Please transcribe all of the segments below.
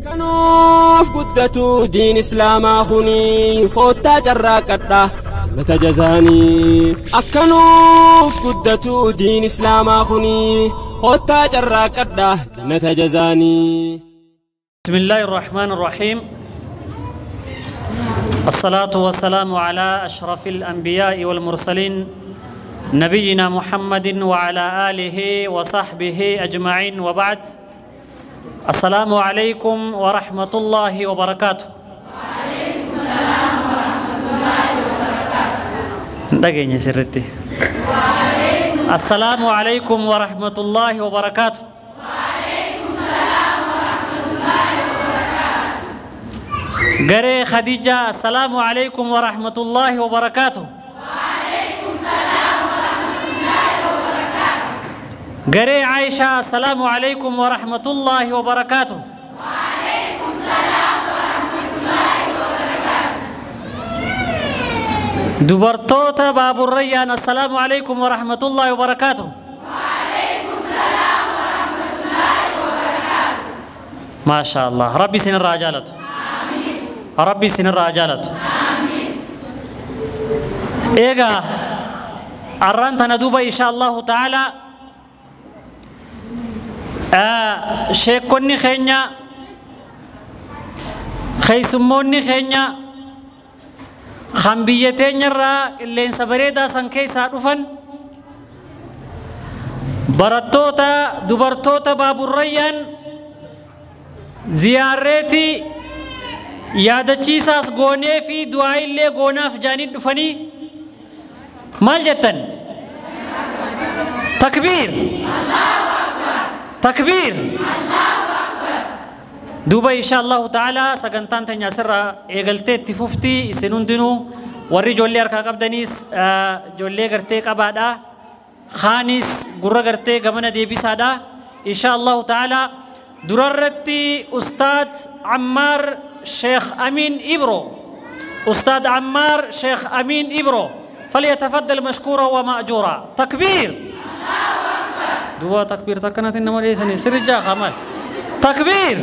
Kanuuf guddatu diin islaamaa kuni koottaa carraaqadha jannata jazaanii. Akkanuuf guddatu diin islaamaa kuni koottaa carraaqadha jannata jazaanii. بسم الله الرحمن الرحيم. الصلاة والسلام على أشرف الأنبياء والمرسلين نبينا محمد وعلى آله وصحبه أجمعين، وبعد. السلام عليكم ورحمة الله وبركاته. وعليكم السلام ورحمة الله وبركاته. دقيقة سرتي. السلام عليكم ورحمة الله وبركاته. وعليكم السلام ورحمة الله وبركاته. قري خديجة، السلام عليكم ورحمة الله وبركاته. وعليكم السلام ورحمة الله وبركاته. قري عائشة، السلام عليكم ورحمة الله وبركاته. وعليكم السلام ورحمة الله وبركاته. دبرتوتا باب الريان، السلام عليكم ورحمة الله وبركاته. وعليكم السلام ورحمة الله وبركاته. ما شاء الله، ربي سن الرجالة. ربي سن الرجالة. إيجا أرانت ندوبة إن شاء الله تعالى. sheekonni keenya keessummoonni keenya kan biyya teenyarraa qilleensa bareedaa san keessaa dhufan barattoota dubartoota baaburrayyaan ziyaarreetii yaadachiisaas goonee fi du'aa illee goonaaf jaanii dhufanii maal jettan? Takbiir! تكبير. دوبا إن شاء الله تعالى سجنتان تنيا سرا إيجلتي تفوفتي سنون دينو وري جولي أركا قبدنيس جولي قرتي قبادا خانيس قرة قرتي قمنا دي بيسادا إن شاء الله تعالى. دررتي أستاذ عمار شيخ أمين إبرو، أستاذ عمار شيخ أمين إبرو، فليتفضل مشكورا ومأجورا. تكبير. دوا تكبير تكنت إنما ليس سرجا خمال. تكبير.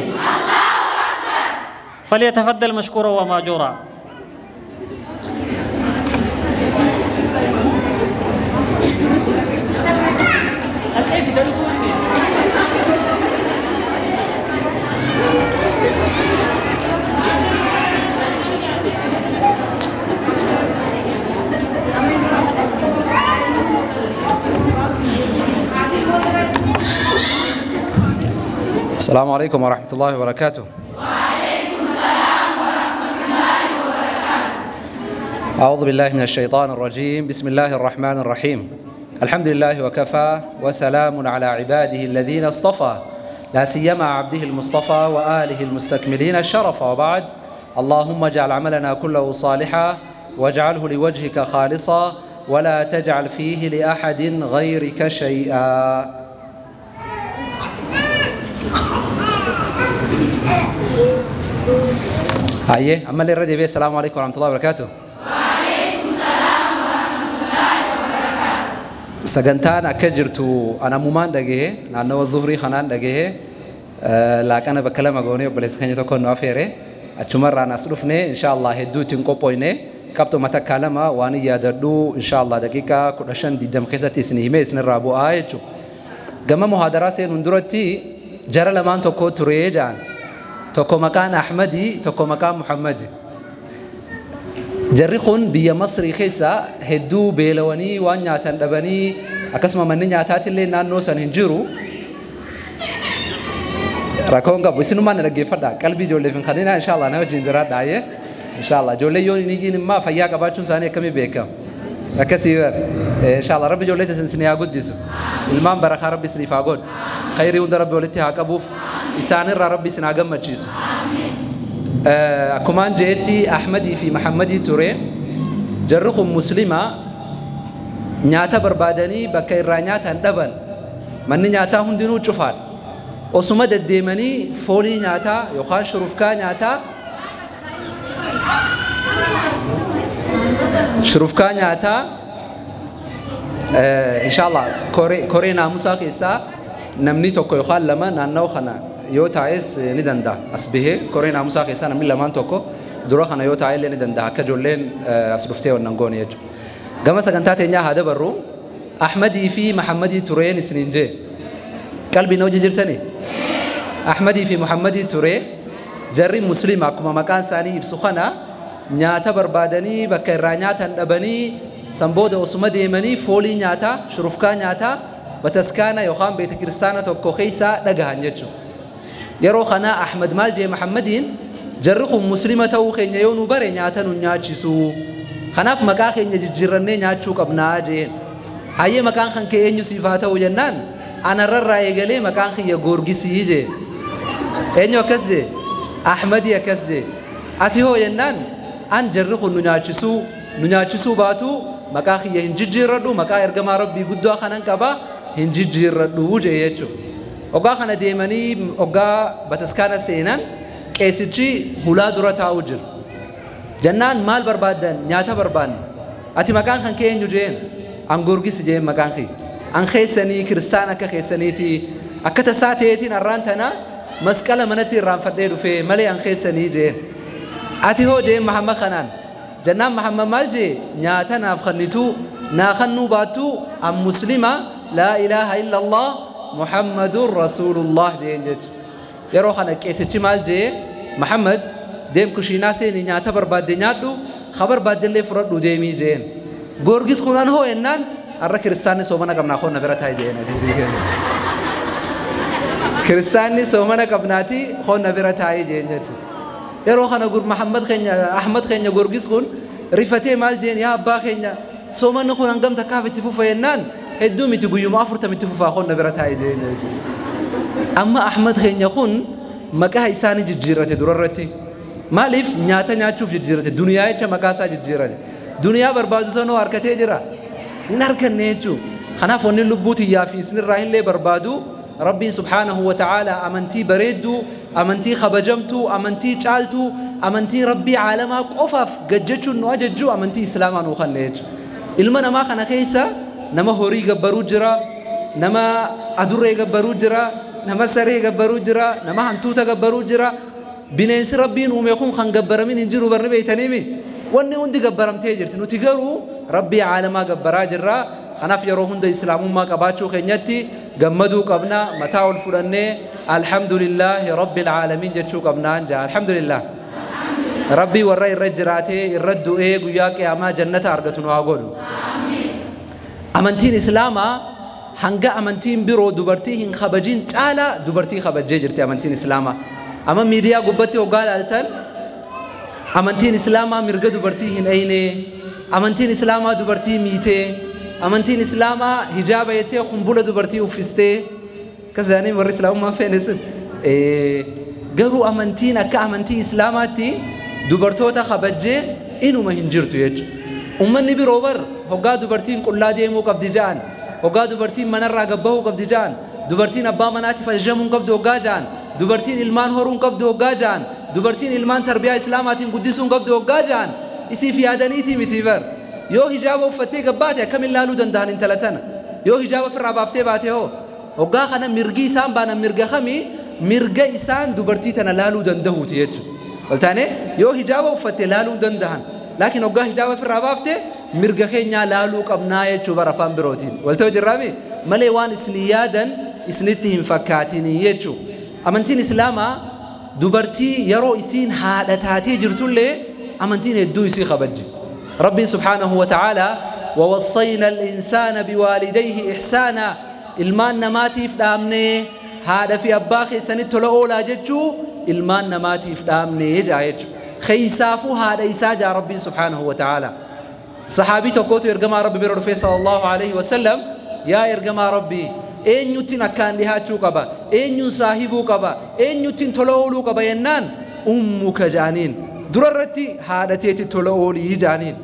فليتفضل مشكورا وماجورا. السلام عليكم ورحمة الله وبركاته. وعليكم السلام ورحمة الله وبركاته. أعوذ بالله من الشيطان الرجيم. بسم الله الرحمن الرحيم. الحمد لله وكفى وسلام على عباده الذين اصطفى، لا سيما عبده المصطفى وآله المستكملين الشرف. وبعد، اللهم اجعل عملنا كله صالحا واجعله لوجهك خالصا ولا تجعل فيه لأحد غيرك شيئا. هاي أما اللي ردي بيه. السلام عليكم ورحمة الله وبركاته. وعليكم السلام ورحمة الله وبركاته. سجنتان أكجرتو أنا ممان دقيه لأنه الظهري خنان دقيه لكن أنا بكلم أقولني وبلس خني تكون نافيره أتمر أنا أصرفني إن شاء الله هدو تنقبويني كابتو متكلمة وأنا يادردو إن شاء الله دقيقة كرشان دي دم خزتي سنيمة سن الرابو آيتو جمع محاضرة سين جرى لمان تكو تريجان tokko maqaan Ahmadii tokko maqaan Muhammadi. Jarri kun biyya Masrii keessa hedduu beelawanii waan nyaatan dhabanii akkasuma manni nyaataatillee naannoo san hin jiru. Rakkoon qabu isinumaan na dhaggeeffadha. Qalbii ijoolleef hin kennina inshallah na wajjin jiraadha ayyee. Inshallah ijoollee yoo hin iyyin immoo fayyaa qabaachuun isaanii akkamii beekama. Akkasii bara. Inshallah rabbi ijoollee teessan isin haa guddisu. Ilmaan barakaa rabbi isiniif haa godhu. Khayrii hunda rabbi walitti haa qabuuf. Isaanirraa rabbi isin haa gammachiisu. Akkumaan jeetti Ahmadii fi Muhammadii ture. Jarri kun Muslima nyaata barbaadanii bakka irraa nyaatan dhaban. Manni nyaataa hundinuu cufaadha. Osuma deddeemanii foolii nyaataa yookaan shurufkaa nyaataa shurufkaa nyaataa inshallah koree naamusaa keessaa namni tokko yookaan lama naannoo kana yoo taa'es ni danda'a. As bahee koree naamusaa keessaa namni lamaan tokko dura kana yoo taa'e illee ni danda'a. Akka ijoolleen as dhuftee wannan goone jechuudha. Gama sagantaa teenyaa haa dabarru. Ahmadii fi Mahammadii tureen isiniin jee. Qalbiin hojii jirtanii? Ahmadii fi Muhammadii turee jarri musliima akkuma maqaan isaanii ibsu kana nyaata barbaadanii bakka irraa nyaatan dhabanii san booda osuma deemanii foolii nyaataa shurufkaa nyaataa bataskaana yookaan beeta kiristaana tokko keessaa dhagahan jechuudha. Yeroo kana Ahmad maal jee Muhammadiin jarri kun musliima ta'uu keenya yoo nu bare nyaata nu nyaachisu. Kanaaf maqaa keenya jijjiirrannee nyaachuu qabnaa jeen. Hayyee maqaan kan kee eenyu siif haa ta'u jennaan anarrarraa eegalee maqaan kiyya Goorgisii jee. Eenyu akkas jee? Ahmadii akkas jee. Ati hoo jennaan an jarri kun nu nyaachisuu baatu maqaa kiyya hin jijjiirradhu maqaa ergamaa rabbii guddaa kanan qaba hin jijjiirradhu jee jechuudha. Ogaa kana deemanii ogaa bataskaana seenan qeesichi hulaa dura taa'u jira. Jennaan maal barbaaddan nyaata barbaanna. Ati maqaan kan kee eenyu jeen? An Goorgis jeen maqaan kiyya. An keessanii kiristaana akka keessaniiti akka tasaa ta'eetiin har'aan tana masqala manatti irraanfadhee dhufee malee an keessanii jeen. Ati hoo jeen Mahammad kanaan. Jennaan Mahammad maal jee nyaata naaf kennitu naa kennuu baattu an muslima laa ilaaha illallah Muhammadun Rasuulullah jeen jechuudha. Yeroo kana qeesichi maal jee Mahammad deem kushiinaa seenii nyaata barbaadde nyaadhu ka barbaaddellee fudhadhu deemii jeen. Goorgis kun an hoo jennaan har'a kiristaanni soomana qabnaa koonna bira taa'e jeen. Kiristaanni soomana qabnaati koonna bira taa'e jeen jechuudha. Yeroo kana Muhammad keenya Ahmad keenya Goorgis kun rifatee maal jeen yaa abbaa keenya soomanni kun hangam takkaaf itti fufa jennaan hedduu miti guyyuma 40 itti fufaa koonna bira taa'e jeen jechuudha. Amma Ahmad keenya kun maqaa isaanii jijjiirrate durarratti. Maaliif nyaata nyaachuuf jijjiirrate duniyaa jecha maqaa isaa jijjiirrate. Duniyaa barbaadu sanoo harkatee jira. Hin arganne jechuudha. Kanaaf wanni lubbuu tiyyaa fi isinirraa illee barbaadu Rabbiin subhaanahu wa ta'ala amantii bareedduu, amantii kabajamtuu, amantii caaltuu, amantii rabbii caalamaa qofaaf gajjachuun nu ajajju amantii islaamaa nuu kenne jechuudha. Ilma namaa kana keessa nama horii gabbaruu jira, nama adurree gabbaruu jira, nama saree gabbaruu jira, nama hantuuta gabbaruu jira. Bineensi rabbiin uume kun kan gabbaramin hin jiru barri beeytaniimi. Wanni hundi gabbaramtee jirti. Nuti garuu rabbii caalamaa gabbaraa jirra. Kanaaf yeroo hunda islaamummaa qabaachuu keenyatti gammaduu qabna mataa ol fudhannee alhamdulillaahi rabbil caalamiin jechuu qabnaan jaa alhamdulillah. Rabbii warra irra jiraatee irra du'ee guyyaa qiyaamaa jannata argatu nu haa godhu. Amantiin islaamaa hanga amantiin biroo dubartii hin kabajin caalaa dubartii kabajjee jirti amantiin islaamaa. Amma miidiyaa gubbatti hoggaa ilaaltan amantiin islaamaa mirga dubartii hin eeyne, amantiin islaamaa dubartii miitee, amantiin islaamaa hijaaba jettee kumbula dubartii uffistee akkas jedhanii warri islaamummaa feene sun. Garuu amantiin akka amantii islaamaatti dubartoota kabajjee inuma hin jirtu jechuudha. Uummanni biroo bar hoggaa dubartiin qullaa deemuu qabdi ja'an, hoggaa dubartiin manarraa gabbahuu qabdi ja'an, dubartiin abbaa manaatiif ajajamuu hin qabdu hoggaa ja'an, dubartiin ilmaan horuu hin qabdu hoggaa ja'an, dubartiin ilmaan tarbiyaa islaamaatiin guddisuu hin qabdu hoggaa ja'an, isiif yaadaniitii miti bar. Yoo hijaaba uffattee gabbaate akkamiin laaluu danda'an intala tana? Yoo hijaaba ofirraa baaftee baate hoo? Hoggaa kana mirgi isaan baanan mirga kamii? Mirga isaan dubartii tana laaluu danda'uuti jechuudha. Waltaane yoo hijaaba uffatte laaluu danda'an. Laakiin hoggaa hijaaba ofirraa baafte mirga keenyaa laaluu qabnaa jechuu bara afaan birootiin. Walta'u jirraami? Malee waan isin yaadan isinitti hin fakkaatinii jechuudha. Amantiin islaamaa dubartii yeroo isiin haadha taatee jirtullee amantiin hedduu isii kabajji. Rabbiin subhaanahu wa ta'aalaa ووصينا الإنسان بوالديه إحسانا ilmaan namaatiif dhaamnee haadha fi abbaa keessanitti tola oolaa jechuu ilmaan namaatiif dhaamnee jaa jechuudha. Keessaafuu haadha isaa jaa Rabbiin subhaanahu wa ta'aalaa. Saxaabii tokkootu ergamaa Rabbi bira dhufee sallallahu alaihi wasallam yaa ergamaa Rabbii eenyuttiin akkaan dhihaachuu qaba eenyuun saahibuu qaba eenyuttiin tola ooluu qaba jennaan ummuka jaaniin dura irratti haadha teetti tola oolii jaaniin.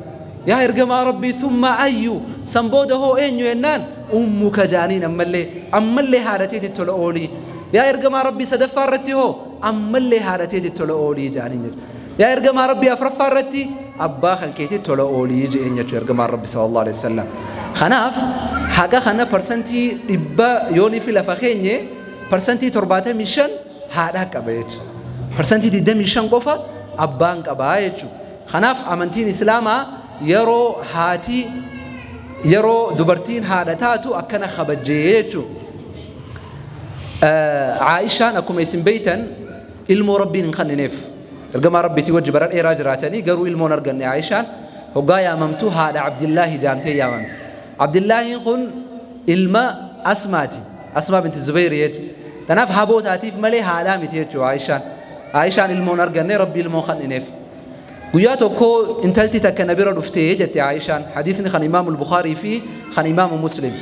Yaa ergamaa Rabbii thumma ayyu san booda hoo eenyu jennaan ummuka jaaniin ammallee haadha teetti tola oolii. Yaa ergamaa Rabbii sadaffaa irratti hoo ammallee haadha teetti tola oolii jaaniin jedhu. Yaa ergamaa Rabbii afraffaa irratti abbaa kan keetti tola oolii jeen jechuudha ergamaa Rabbii sallallahu alaihi wasallam. Kanaaf haqa kana 100% yoonii fi lafa keenye 75% haadhaa qaba jechuudha. Parsantii 25 qofa abbaan qabaa jechuudha. Kanaaf amantiin Islaamaa yeroo haati yeroo dubartiin haadha taatu akkana kabajjee jechuudha. Aayishaan akkuma isin beeytan ilmoo rabbiin hin kennineef. Ergamaa rabbiitii wajji bara dheeraa jiraatanii garuu ilmoon arganne. Aayishaan hoggaa yaamamtu haadha Abdillaahi jaamtee yaamamte. Abdillaahiin kun ilma Asmaati. Asmaa binti Zubayri jechuudha. Kanaaf habootaatiif malee haadhaa miti jechuudha Aayishaan. Aayishaan ilmoon arganne rabbi ilmoo kennineef. Guyyaa tokko intalti takka na bira dhuftee jette Aayishaan. Hadiisni kan Imaamu Bukhaarii fi kan Imaamu Muslim.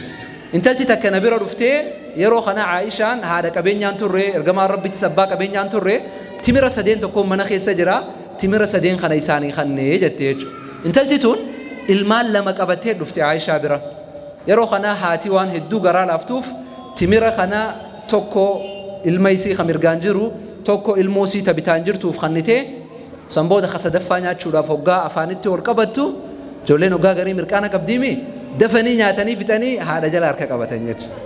Intalti takka na bira dhuftee yeroo kana Aayishaan haadha qabeenyaan turre, ergamaan rabbitti sabbaa qabeenyaan turre, timira sadeen tokko mana keessa jira, timira sadeen kana isaanii kennee jette jechuudha. Intalti tun ilmaan lama qabattee dhufte Aayishaa bira. Yeroo kana haati waan hedduu garaa laaftuuf timira kana tokko ilma isii kan mirgaan jiru tokko ilmoo isii tabitaan jirtuuf kennitee san booda sadaffaa nyaachuudhaaf hoggaa afaanitti ol qabattu ijoolleen hoggaa garii mirqaana qabdiimi dafanii nyaatanii fixanii haadha jala harka qabatan jechuudha.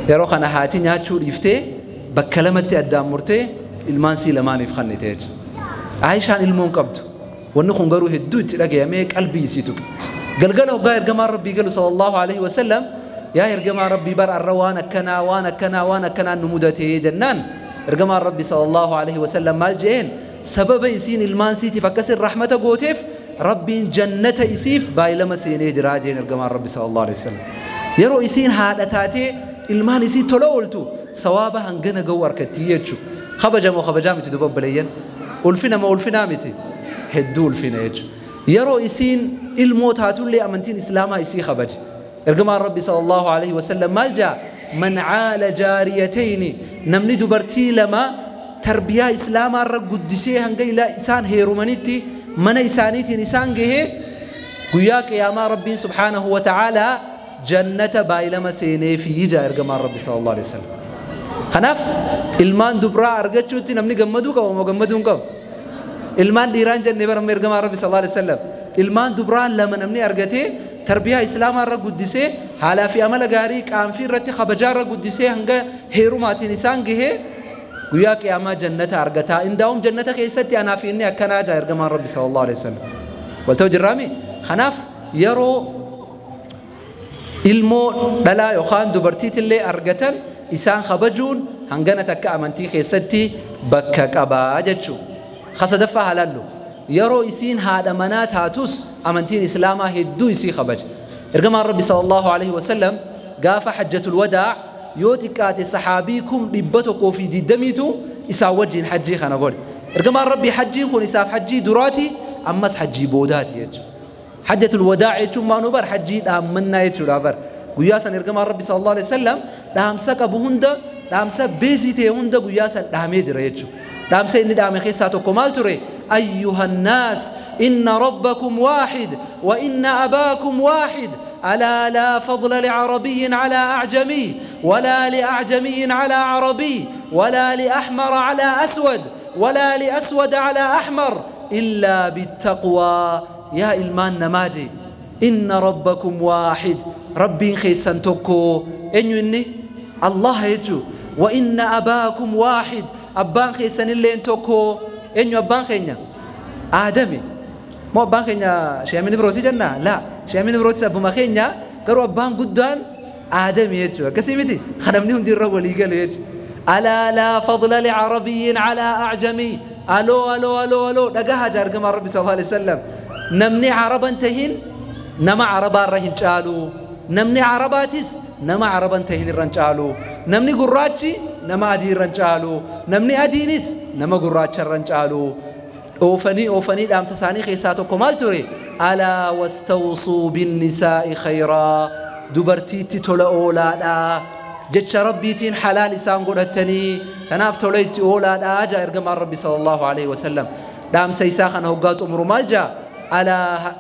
Yeroo kana haati nyaachuu dhiiftee bakka lamatti addaan murtee ilmaan sii lamaaniif kennite jechuudha. Aayishaan ilmoon qabdu. Wanni kun garuu hedduu itti dhagayamee qalbii isii tuqe. Galgala hoggaa ergamaan rabbii galu sallallahu alaihi wasallam yaa ergamaa rabbii bar arra waan akkanaa waan akkanaa waan akkanaa nu mudatee jennaan ergamaan rabbii sallallahu alaihi wasallam maal je'een sababa isiin ilmaan siitiif akkasin rahmata gooteef rabbiin jannata isiif baay'ilama seenee jiraa jeen ergamaan rabbi sallallahu alaihi wasallam. Yeroo isiin haadha taatee ilmaan isii tola ooltu sawaaba hangana ga'u harkattii jechuudha. Kabajamoo kabajaa miti duba obboleeyyan. Ulfina moo ulfinaa miti hedduu ulfina jechuudha. Yeroo isiin ilmoo taatullee amantiin Islaamaa isii kabaje. Ergamaan rabbi sallallahu alaihi wasallam maal jaa man caala jaariyatayni namni dubartii lama tarbiyaa Islaamaa irra guddisee hanga isaan heerumanitti mana isaaniitiin isaan gahee guyyaa qiyaamaa rabbiin subhaanahu wa ta'aalaa jannata baay'ilama seenee fi jaa ergamaan rabbi sallallahu alaihi wasallam. Kanaaf ilmaan dubraa argachuutti namni gammaduu qaba moo gammaduu hin qabu? Ilmaan dhiiraan jennee bara ergamaan rabbi sallallahu alaihi wasallam. Ilmaan dubraa lama namni argatee tarbiyaa Islaamaa irra guddisee haalaa fi amala gaarii qaanfii irratti kabajaa irra guddisee hanga heerumaatiin isaan gahee guyyaa qiyaamaa jannata argataa. Indaa'um jannata keessatti anaa fi inni akkanaa jaa ergamaan rabbi sallallahu alaihi wasallam. Walta'u jirraami? Kanaaf yeroo ilmoo dhalaa yookaan dubartiitillee argatan isaan kabajuun hangana takka amantii keessatti bakka qabaa jechuudha. Sadaffaa halaallu yeroo isiin haadha manaa taatus amantiin Islaamaa hedduu isii kabaja. Ergamaan rabbi sallallahu alaihi wasallam gaafa hajjatul wadaa yoo xiqqaate saxaabii 120,000 isaan wajjin hajjii kana godhe. Ergamaan rabbi hajjiin kun isaaf hajjii duraati ammas hajjii boodaati jechuudha. Hajjatul wadaa jechuun maanuu bar hajjii dhaammannaa jechuudha bar. Guyyaa san ergamaan rabbi sallallahu alaihi wasallam dhaamsa qabu hunda dhaamsa beezii ta'e hunda guyyaa san dhaamee jira jechuudha. Dhaamsa inni dhaame keessaa tokko maal ture? أيها الناس إن ربكم واحد وإن أباكم واحد ألا لا فضل لعربي على أعجمي ولا لأعجمي على عربي ولا لأحمر على أسود ولا لأسود على أحمر إلا بالتقوى. يا إلمان نماجي إن ربكم واحد ربي خيسان توكو إني إني الله يجو وإن أباكم واحد أبان خيسان اللي انتوكو إني أبان خينا آدمي مو أبان خينا شيء من بروتي جنة لا شيء من بروتي أبو ما خينا قالوا أبان قدان آدمي يجو كسيمتي خدمنيهم دي الرب اللي قالوا يجو ألا لا فضل لعربي على أعجمي ألو ألو ألو ألو لقاها جار قمر ربي صلى الله عليه وسلم نمني عربا تهين نما عربا رهن شالو نمني عرباتيس نما عربا تهين رنشالو نمني قراتشي نما أدين رنشالو نمني أدينيس نما قراتش رنشالو أوفني أوفني الأمس ساني خيساتو كمال تري ألا واستوصوا بالنساء خيرا دبرتي تتولى أولا جتش ربيتين حلال إسان قرأتني تناف توليت أولا أجا إرقم ربي صلى الله عليه وسلم دام سيساخن هقات أمر مالجا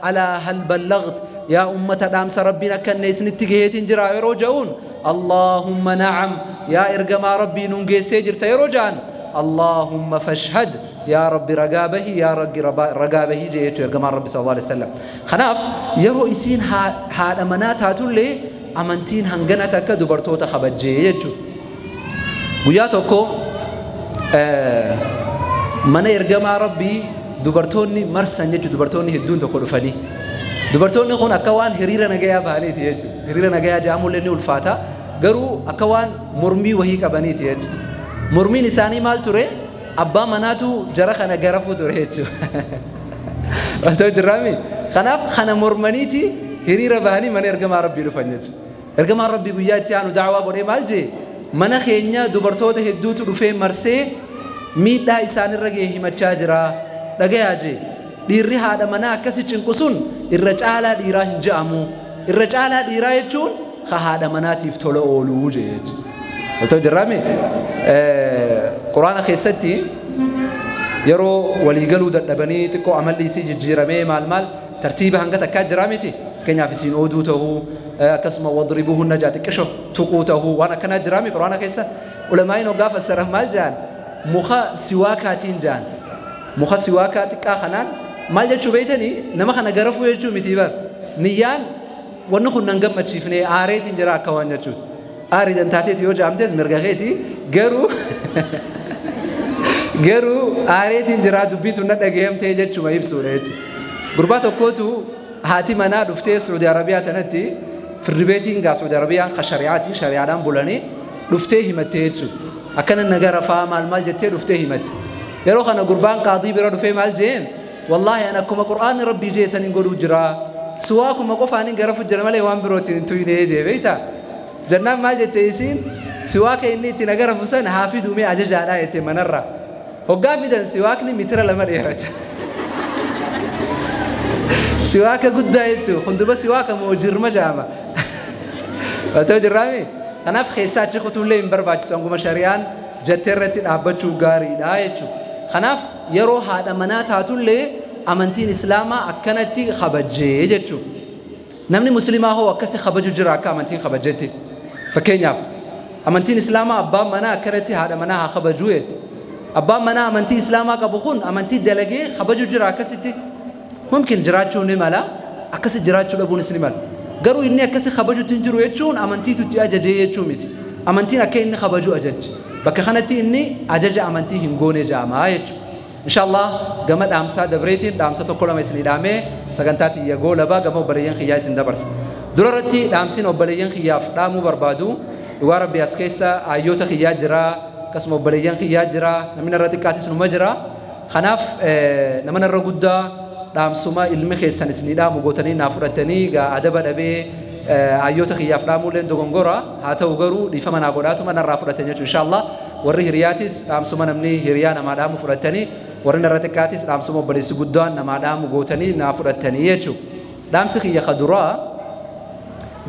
ألا هل بلغت يا أمة دام ربنا كنيس نتجهتين جرا يروجون اللهم نعم يا إرقم ربي نونجي سجر تيروجان اللهم فاشهد يا ربي رقابه يا ربي رقابه جيت إرقم ربي صلى الله عليه وسلم خناف يرو إسين هذا منات هاتولي amantiin hangana takka dubartoota kabajjee jechuudha. Guyyaa tokko Mana ergamaa Rabbii dubartoonni marsan jechuudha. Dubartoonni hedduun tokko dhufanii. Dubartoonni kun akka waan hiriira nagayaa bahaniiti jechuudha. Hiriira nagayaa jedhamullee ni ulfaata. Garuu akka waan mormii wahii qabaniiti jechuudha. Mormiin isaanii maal ture? Abbaa manaatu jara kana garafuu ture jechuudha. Waltoo jirraami? Kanaaf kana mormaniiti hiriira bahanii mana ergamaa Rabbii dhufan jechuudha. Ergamaan Rabbii guyyaa itti aanu da'awaa godhee maal jee? Mana keenya dubartoota hedduutu dhufee marsee miidhaa isaanirra ga'e himachaa jira. Dhagayaa jee. Dhiirri haadha manaa akkasi cinqu sun irra caalaa dhiiraa hin je'amu. Irra caalaa dhiiraa jechuun ka haadha manaatiif tola ooluu jee jechuudha. Waltoo jirraami? Quraana keessatti yeroo waliigaluu dadhabanii xiqqoo amalli isii jijjiiramee maal maal tartiiba hanga takkaa jiraa miti. Fakkeenyaaf isiin ooduu ta'uu akkasuma wadribuuhunna jaa xiqqisho tuquu ta'uu waan akkanaa jiraami quraana keessa. Ulamaa'iin hoggaa fassaran maal jaan? Muka siwaakaatiin jaan. Muka siwaakaa xiqqaa kanaan maal jechuu beeytanii nama kana garafuu jechuu miti bar. Niyyaan wanni kun nan gammachiifne aareetiin jira akka waan jechuuti. Aarii dantaateeti yoo jaamtes mirga keeti garuu garuu aareetiin jira dubbiitu na dhagayamtee jechuma ibsuudha jechuudha. Gurbaa tokkootu haati manaa dhuftee Saudi Arabiyaa tanatti firdi beetiin gaa Saudi Arabiyaan ka shari'aatiin shari'aadhaan bulanii dhuftee himattee jechuudha. Akkana nagara fa'aa maal maal jettee dhuftee himatte. Yeroo kana gurbaan qaadii bira dhufee maal jeen? Wallaahi ani akkuma qur'aanni Rabbii jee saniin godhuu jira. Siwaakuma qofaaniin garafu jira malee waan birootiin hin tuyne jee beektaa? Jannaan maal jette isiin siwaaka inni itti nagarafu san haa fiduu mee ajajaadhaa jette manarraa. Hoggaa fidan siwaakni mitira 2 dheerata. Siwaaka guddaa jechuun hunduba siwaaka moo jirma jaama. Waltoo jirraami? Kanaaf keessaa achi kutuullee hin barbaachisu hanguma shari'aan jettee irratti dhaabbachuu gaariidha jechuudha. Kanaaf yeroo haadha manaa taatullee amantiin Islaamaa akkanatti kabajjee jechuudha. Namni Musliimaa hoo akkasi kabaju jira akka amantiin kabajjetti. Fakkeenyaaf amantiin Islaamaa abbaan manaa akkanatti haadha manaa haa kabajuu jetti. Abbaan manaa amantii Islaamaa qabu kun amantii dalagee kabaju jira akkasitti. Mumkin jiraachuu ni mala akkasi jiraachuu dhabuunis ni mala. Garuu inni akkasi kabajuutti hin jiru jechuun amantiitu itti ajajee jechuu miti. Amantiin akka inni kabaju ajajje. Bakka kanatti inni ajaja amantii hin goone jaamaa jechuudha. Inshallah gama dhaamsaa dabreetiin dhaamsa tokko lama isinii dhaamee sagantaa xiyya goolabaa gama obboleeyyan kiyyaa isin dabarsa. Dura irratti dhaamsiin obboleeyyan kiyyaaf dhaamuu barbaadu dhugaa Rabbi as keessa hayyoota kiyyaa jira akkasuma obboleeyyan kiyyaa jira namni irra xiqqaatis numa jira. Kanaaf nama irra guddaa dhaamsuma ilmi keessan isinii dhaamu gootanii naa fudhatanii gaa adaba dhabee hayyoota kiyyaaf dhaamuulleen dogongora haa ta'u garuu dhiifama naa godhaatuma narraa fudhatan jechuudha inshallah. Warri hiriyaatis dhaamsuma namni hiriyaa namaa dhaamu fudhatanii warri narra xiqqaatis dhaamsuma obboleessi guddaan namaa dhaamu gootanii naa fudhatanii jechuudha. Dhaamsi kiyya kaduraa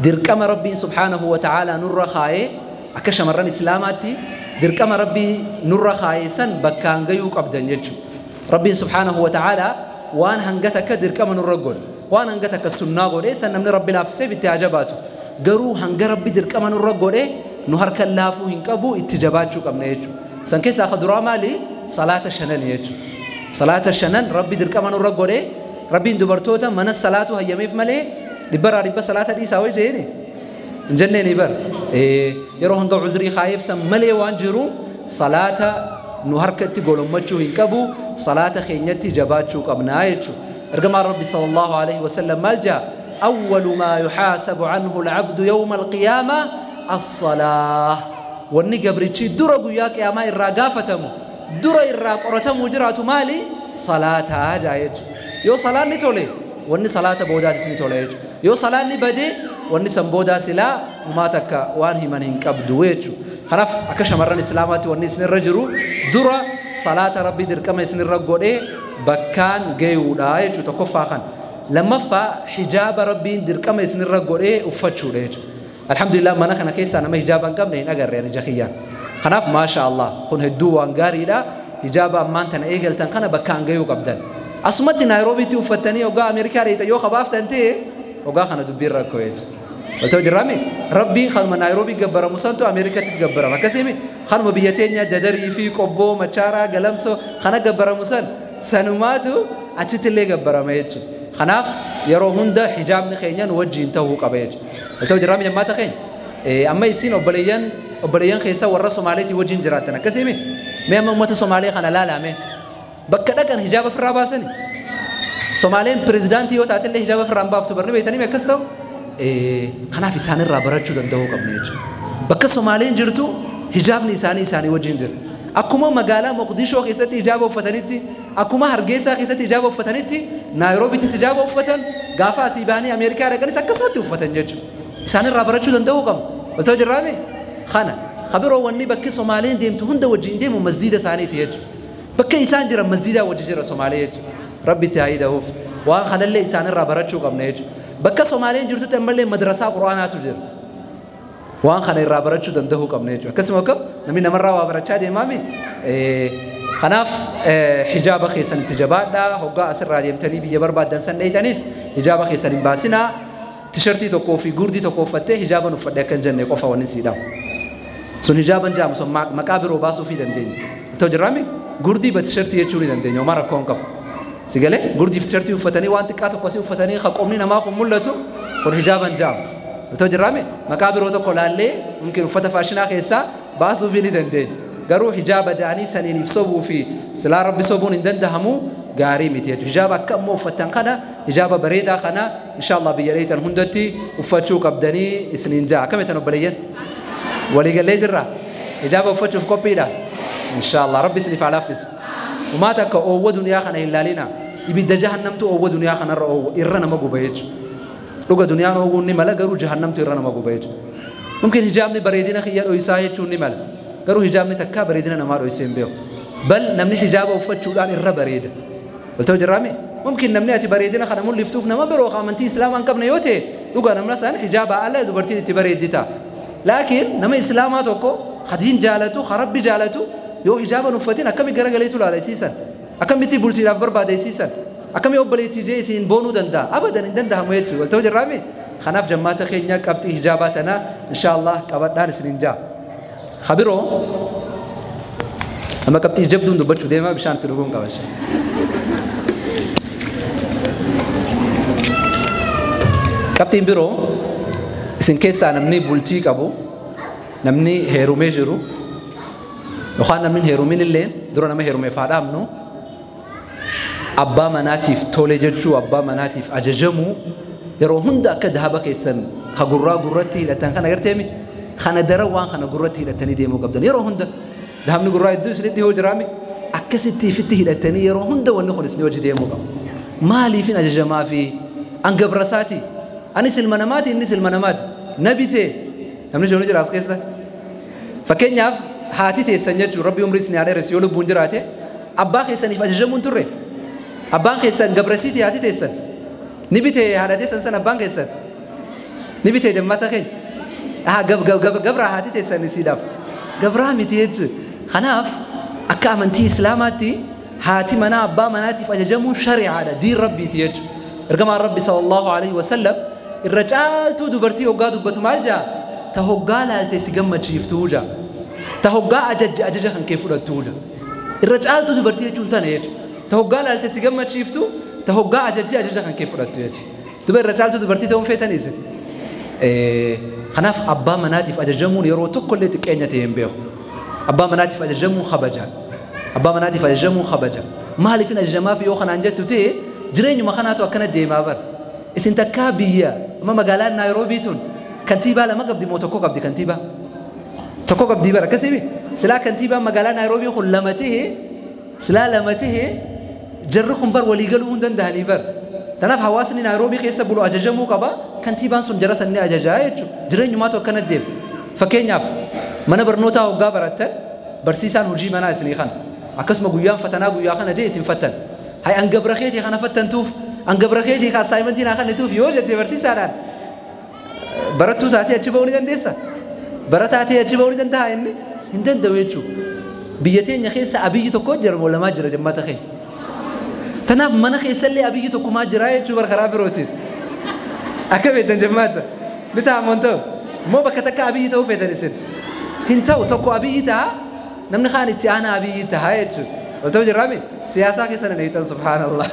dirqama Rabbiin subhaanahu wa ta'aalaa nurra kaayee akka shamarran Islaamaatti dirqama Rabbii nurra kaayee san bakkaan gayuu qabdan jechuudha. Rabbiin subhaanahu wa ta'aalaa waan hanga takka dirqama nurra godhe waan hanga takka sunnaa godhe san namni Rabbi laaffiseef itti haa jabaatu. Garuu hanga Rabbi dirqama nurra godhe nu harka laafuu hin qabu itti jabaachuu qabna jechuudha. San keessaa ka duraa maali? Salaata shanan jechuudha. Salaata shanan Rabbi dirqama nurra godhe Rabbiin dubartoota mana salaatu hayyameef malee dhibbarraa dhibba salaata dhiisaa wayi jeeni hin jenneeni bar. Yeroo hanga uzrii kaayeef san malee waan jiru salaata nu harkatti golommachuu hin qabu salaata keenyatti jabaachuu qabnaa jechuudha. Ergamaan Rabbi sallallahu alaihi wasallam maal jaa? Awwalu maa yuhaasabu anhu al-abdu yawma al-qiyaama as-salaah. Wanni gabrichi dura guyyaa qiyaamaa irraa gaafatamu dura irraa qoratamuu jiraatu maali? Salaataa jaa jechuudha. Yoo salaanni tole wanni salaata boodaatis ni tola jechuudha. Yoo salaanni bade wanni san boodaa silaa humaa takka waan himan hin qabdu jechuudha. Kanaaf akka shamarran Islaamaatti wanni isinirra jiru dura salaata Rabbii dirqama isinirra godhee bakkaan gayuudha jechuudha tokkoffaa kana. Lammaffaa hijaaba Rabbiin dirqama isinirra godhee uffachuudha jechuudha. Alhamdulillah mana kana keessaa nama hijaaba hin qabne hin agarre ani jahiyyaan. Kanaaf maasha Allah kun hedduu waan gaariidha. Hijaaba ammaan tana eegaltan kana bakkaan gayuu qabdan. Asumatti Naayiroobiitti uffattanii hoggaa Ameerikaa dheeyta yoo kabaaftan ta'e hoggaa kana dubbiin rakkoo jechuudha. Waltoo jirraami Rabbii kanuma Naayiroobii gabbaramu santu Ameerikaattis gabbarama. Akkasiimi kanuma biyya teenya dadarii fi qobboo machaaraa galamsoo kana gabbaramu san sanumaatu achitti illee gabbarama jechuudha. Kanaaf yeroo hunda hijaabni keenya nu wajjiin ta'uu qaba jechuudha. Waltoo jirraami jammaata keenya. Amma isin obboleeyyan keessa warra Somaaleetii wajjin jiraattan akkasii mee amma uummata Somaalee kana laalame bakka dhaqan hijaaba ofirraa baasani. Somaaleen pirezidaantii yoo taatellee hijaaba ofirraa hin baaftu barni beektanii akkas ta'u kanaaf isaanirraa barachuu danda'uu qabna jechuudha. Bakka Somaaleen jirtu hijaabni isaanii wajjin jira. Akkuma magaalaa Moqdishoo keessatti hijaaba uffatanitti, akkuma Hargeysaa keessatti hijaaba uffatanitti, Naayiroobiittis hijaaba uffatan, gaafa asii bahanii Ameerikaa dhaqanis akkasumatti uffatan jechuudha. Isaanirraa barachuu danda'uu qabna. Otoo jirraame kana kabiroo wanni bakki Somaaleen deemtu hunda wajjin deemu masjiida isaaniiti jechuudha. Bakka isaan jiran masjiidaa wajji jira Somaalee jechuudha. Rabbi itti haa hidhahuuf waan kanallee isaanirraa barachuu qabna jechuudha. Bakka Somaaleen jirtutti ammallee madrasaa Quraanaatu jira. Waan kana irraa barachuu danda'uu qabna jechuudha. Akkasuma akkam namni namarraa waa barachaa deemaami. Kanaaf hijaaba keessan itti jabaadhaa. Hoggaa asirraa deemtanii biyya barbaaddan san dheeytanis hijaaba keessan hin baasinaa. Tishartii tokkoo fi gurdii tokko uffattee hijaaban uffadhe akka hin jenne qofa wanni siidhamu. Sun hijaaban jaamu sun maqaa biroo baasuufii dandeenya. Ta'u jirraami gurdii ba tishartii jechuu ni dandeenya. Homaa rakkoo hin qabu. Si galee gurdii fi tishartii uffatanii waan xiqqaa tokko asii uffatanii haqoomni namaa kun mul'atu kun hijaaban jaamu. Ta'u jirraami maqaa biroo tokko laallee mumkin uffata faashinaa keessaa baasuufii ni dandeenya. Garuu hijaaba ja'anii saniin ibsobuu fi silaa rabbi sobuun hin dandahamu gaarii miti jechuudha. Hijaaba akka ammoo uffattan kana hijaaba bareedaa kana inshaallah biyya dheeytan hundatti uffachuu qabdanii isiniin ja'a. Akkamitti obboleeyyan? Waliigallee jirra? Hijaaba uffachuuf qophiidha? Inshaallah rabbi isiniif haa laaffisu. Uummata akka oowwa duniyaa kana hin laalina. Ibidda jahannamtu oowwa duniyaa kanarra oowwa irra nama guba jechuudha. Dhuga duniyaan oowwuun ni mala garuu jahannamtu irra nama guba jechuudha. Mumkin hijaabni bareedina kiyya dho'isaa jechuun ni mala. Garuu hijaabni takkaa bareedina namaa dho'isee hin beeku. Bal namni hijaaba uffachuudhaan irra bareeda. Walta'u jirraami? Mumkin namni ati bareedina kana mul'iftuuf nama biroo amantii islaamaa hin qabne yoo ta'e dhuga namna san hijaaba ala dubartiin itti bareeddi ta'a. Laakiin nama islaamaa tokko hadiin jaalatu, rabbi jaalatu yoo hijaaba hin uffatin akkami garagaleetu laalaysiisan? Akkamitti bultiidhaaf barbaadaysiisan? Akkami obboleettii jee isiin boonuu danda'a? Abadan hin danda'amu jechuudha. Walta'u jirraami? Kanaaf jammaata keenya qabxii hijaabaa tana inshaallah qabadhaan isiniin ja'a. Kabiroo amma qabxii jabduun dubbachuu deema bishaan itti dhuguun qaba. Qabxiin biroo isin keessaa namni bultii qabu, namni heerumee jiru, yookaan namni heerumin illee dura nama heerumeef haa dhaabnu abbaa manaatiif tole jechuu, abbaa manaatiif ajajamuu yeroo hunda akka dahaba keessan ka gurraa gurratti hidhatan kana agarteemi kana daran waan kana gurratti hidhatanii deemuu qabdan yeroo hunda dahabni gurraa hedduu isin dhihoo jiraami akkasitti ifitti hidhatanii yeroo hunda wanni kun isin hojii deemuu qabu. Maaliifin ajajamaa fi an gabrasaati anis ilma namaati innis ilma namaati na bitee namni jiru jira as keessa. Fakkeenyaaf haati teessan jechuun rabbi umrii isin haa dheeressu yoo lubbuun jiraate abbaa keessaniif ajajamuun turre abbaan keessan gabrasiiti haati teessan ni bitee haadha teessan san abbaan keessan ni bitee jammata keenya gabraa haati teessan isiidhaaf gabraa miti jechuudha. Kanaaf akka amantii islaamaatti haati manaa abbaa manaatiif ajajamuun shari'aadha diin rabbiiti jechuudha. Ergamaan rabbi sallallahu alaihi wasallam irra caaltuu dubartii hoggaa dubbatu maal jaa ta hoggaa laaltee si gammachiiftuu jaa ta hoggaa ajajja ajaja kan kee fudhattuu jaa irra caaltuu dubartii jechuun tana jechuudha. Ta hoggaa laaltee si gammachiiftu ta hoggaa ajajja ajaja kan kee fudhattu jechuudha. Duba irra caaltuu dubartii ta'uun feetaniis. Kanaaf abbaa manaatiif ajajamuun yeroo tokkollee xiqqeenya ta'e hin beeku. Abbaa manaatiif ajajamuun kabaja. Abbaa manaatiif ajajamuun kabaja. Maaliifin ajajamaaf yoo kanaan jettu ta'e jireenyuma kanaatu akkana deemaa bara. Isin takkaa biyya amma magaalaan Naayiroobii tun kantiibaa lama qabdi moo tokko qabdi kantiibaa? Tokko qabdii bara akkasii silaa kantiibaan magaalaa Naayiroobii kun lama ta'e silaa lama ta'e jarri kun bar walii galuu hin danda'anii bara. Kanaaf hawaasni Naayiroobii keessa bulu ajajamuu qaba kantiibaan sun jara sanni ajajaa jechuudha. Jireenyumaatu akkana deema. Fakkeenyaaf mana barnootaa hoggaa barattan barsiisaan hojii manaa isinii kana akkasuma guyyaan fatanaa guyyaa kana jee isin fattan. Hay an gabra keetii kana fattantuuf an gabra keetii ka assaayimentii naa kennituuf yoo jette barsiisaadhaan barattuu taatee achi ba'uu ni dandeessa? Barataa ta'ee achi ba'uu ni danda'a inni? Hin danda'u jechuudha. Biyya teenya keessa abiyyi tokko jira moo lamaa jira jammata keenya? Tanaaf mana keessallee abiyyi tokkumaa jira jechuudha bara karaa birootiin. Akka beektan jammaata. Ni ta'a moo hin ta'u? Moo bakka takka abiyyi ta'uu feetan isin? Hin ta'u tokko abiyyi ta'a namni kaan itti aanaa abiyyi ta'a jechuudha. Wal ta'u jirraami? Siyaasaa keessa na eegtan subhaanallah.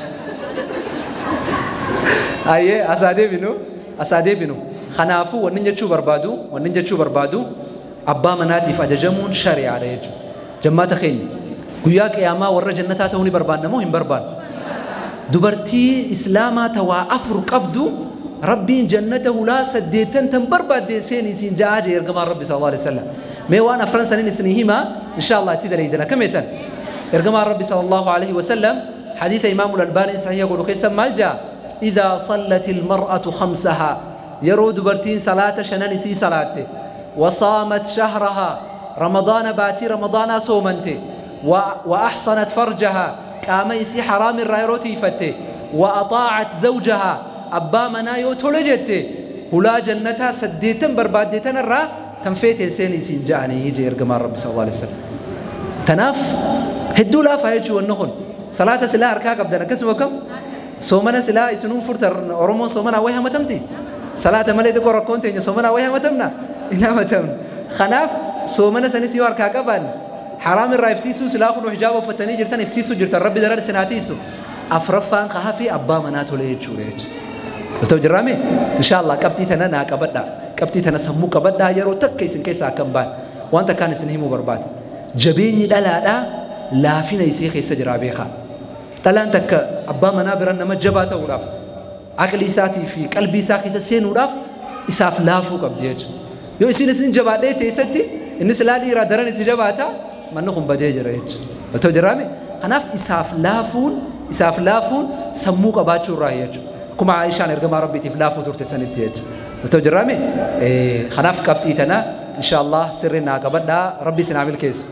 Ayyee asaa deebinu asaa deebinu. Kanaafuu wanni jechuu barbaadu abbaa manaatiif ajajamuun shari'aadha jechuudha. Jammaata keenya guyyaa qiyaamaa warra jannataa ta'uu ni barbaanna moo hin barbaannu? Dubartii islaamaa tawaa 4 qabdu rabbiin jannata hulaa 8 tan barbaadde seenii siin ja'aa jee ergamaan rabbi sallallahu alaihi wasallam. Mee waan afran saniin isinii hima insha Allah itti daleeydan akkameetan. Ergamaan rabbi sallallahu alaihi wasallam حديث إمام الألباني صحيح يقول خيسا مالجا إذا صلت المرأة 5 يرود برتين صلاة شنان سي صلاة وصامت شهرها رمضان باتي رمضان صومنتي وأحصنت فرجها قام يسي حرام الرايروتي فتي وأطاعت زوجها أبا منايو تولجتي ولا جنتها سديتن برباديتن الرا تنفيت سيني سين جاني يجي يرقم الرب صلى الله عليه وسلم. تناف هدو لا فايتشو والنخن صلاة سلا أركا قبدنا كسمكم صومنا سلا يسنون فرتر أورمون صومنا ويها متمتي صلاة ملي تقول ركونت إن صومنا ويها متمنا إنها متمنا خناف صومنا سنسيو أركا قبل حرام الرايفتيسو سلا خلو حجاب وفتني جرتن افتيسو جرتن ربي درر سناتيسو أفرفان خافي أبا مناتو ليجو ليج قلتو جرامي إن شاء الله كبتي تنا ناكبتنا كبتي تنا سمو كبتنا يرو تكيسن كيسا كم بان وأنت كان سنهمو برباد جبيني لا لا لا فينا يسيخ يسجر بيخا تلان تك أبا منابر أنما جباته وراف عقلي ساتي في قلبي ساكي سين وراف إساف لافو قبديج يو يسين سين جباته تيستي الناس لا ديرا درن تجباته منهم بديج ريج قلتو جرامي خناف إساف لافون سمو قباتشو راهيج كما عائشة نرجع ربي تفلافو تورت سنتيج قلتو جرامي خناف قبتيتنا إن شاء الله سرنا قبلنا ربي سنعمل كيس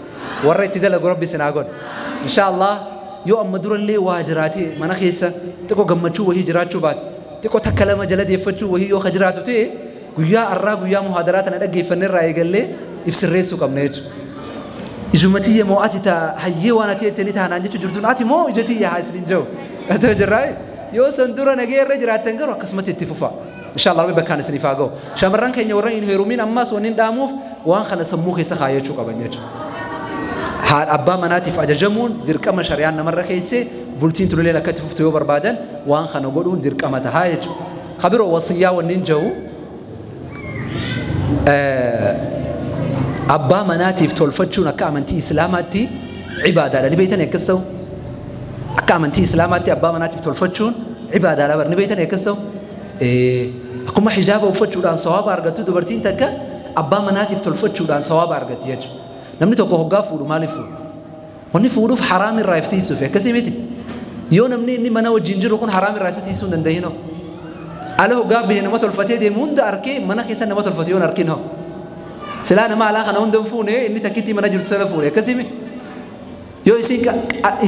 وريت دلق ربي سنعقول إن شاء الله يو أما دور اللي واجراتي ما نخيسة تكو جمتشو وهي جراتشو بعد تكو تكلم جلد يفتشو وهي يو خجراتو تي ويا الراب ويا مهادرات أنا أجي فن الرأي قال لي يفسر ريسو كم نيج إجمتي مو أتي تا هي وأنا تي تني تهنا نجتو جرتون أتي مو إجتي يا حاسين جو أتوجه الرأي يو سندورا نجير رجرات تنجر وقسمة التفوفا إن شاء الله ربي بكان سنفاقو شامران كين يورين هيرومين أما سونين داموف وان خلص سموه يسخاية شو قبل حال أبا مناتف أججمون درك أما شريان مرة خيسة بولتين تقولي لك تفوف بربادن وان خنقولون درك أما تهايج خبروا وصية والنينجو أبا مناتف تولفتشون كأمنتي إسلاماتي عبادة لأن بيتنا يكسو كأمنتي إسلاماتي أبا مناتف تولفتشون عبادة لأن بيتنا يكسو أكما حجاب وفتشون عن صواب أرجتو دبرتين تكا أبا مناتف تولفتشون عن صواب أرجت يج namni tokko hoggaa fuudhu maaliif fuudhu? Wanni fuudhuuf haraam irraa iftiisuuf akkasii miti. Yoo namni inni mana wajjin jiru kun haraam irraa isa tiisuu hin danda'in hoo? Ala hoggaa bahee nama tolfatee deemu hunda arkee mana keessa nama tolfate yoo hin arkin hoo? Silaa nama alaa kana hunda hin fuune inni takkiitti mana jirtu sana fuudhe akkasii miti. Yoo isin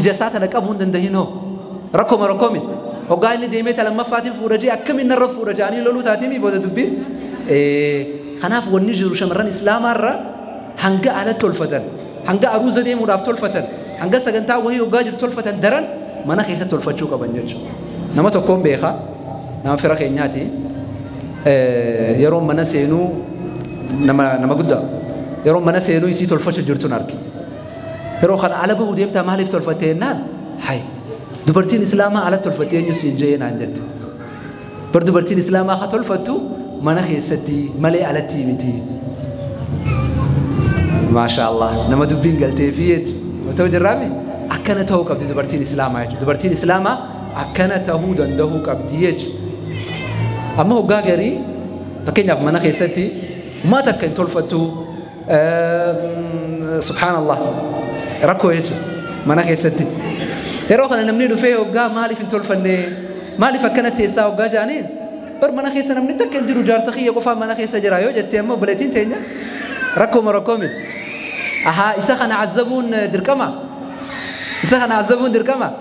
ija isaa tana qabuu hin danda'in hoo? Rakkoo rakkoo miti. Hoggaa inni deemee ta lammaffaatiin fuudha jee akkamiin narra fuudha jedhanii loluu taatii booda dubbiin. Kanaaf wanni jiru shamarran islaamaarra hanga ala tolfatan hanga aruuza deemuudhaaf tolfatan hanga sagantaa wahii hoggaa jirtu tolfatan daran mana keessa tolfachuu qaban jechuudha. Nama tokkoon beekaa nama fira keenyaati yeroo mana seenuu nama guddaa yeroo mana seenuu isii tolfachuu jirtuun arge. Yeroo kana ala bahuu deemtaa maaliif tolfattee jennaan hay dubartiin islaamaa ala tolfattee eenyu siin jee naan jette. Bar dubartiin islaamaa haa tolfattu mana keessatti malee alatti miti. ما شاء الله نما دبين قلتي فيج متوجه الرامي أكنته هو قبضي دبرتين إسلاما دبرتين إسلاما أكنته هو دنده قبضيج أما هو قاقري فكين في مناخ يستي ما تكن تلفتو سبحان الله ركو يج مناخ يستي يروح أنا نمني فيه وقا مالي في تلفني مالي فكنت يسا وقا جانين بر مناخ يسنا نمني تكن جرو جار سخية قفا مناخ يسجرا يوجد تيمو بلتين تينيا ركو مركومت أها إسا خنا عذبون دركما إسا خنا عذبون دركما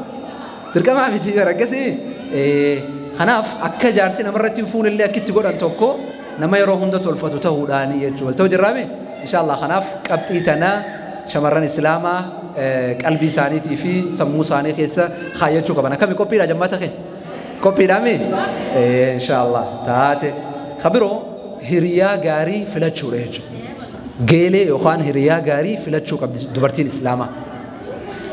دركما بتي ركسي خناف أكا جارسين مرة تنفون اللي أكيد تقول أن توكو نما يروهم ده تلفتو تهوداني يجول توجه رامي إن شاء الله خناف كبتيتنا شمران إسلاما قلبي سانيتي في سمو ساني خيسا خايتشو كبنا كم كوبي لا جماعة خين كوبي رامي إن شاء الله تاتي خبرو هريا غاري فلتشو ريجو geelee yookaan hiriyaa gaarii filachuu qabdi dubartiin islaamaa.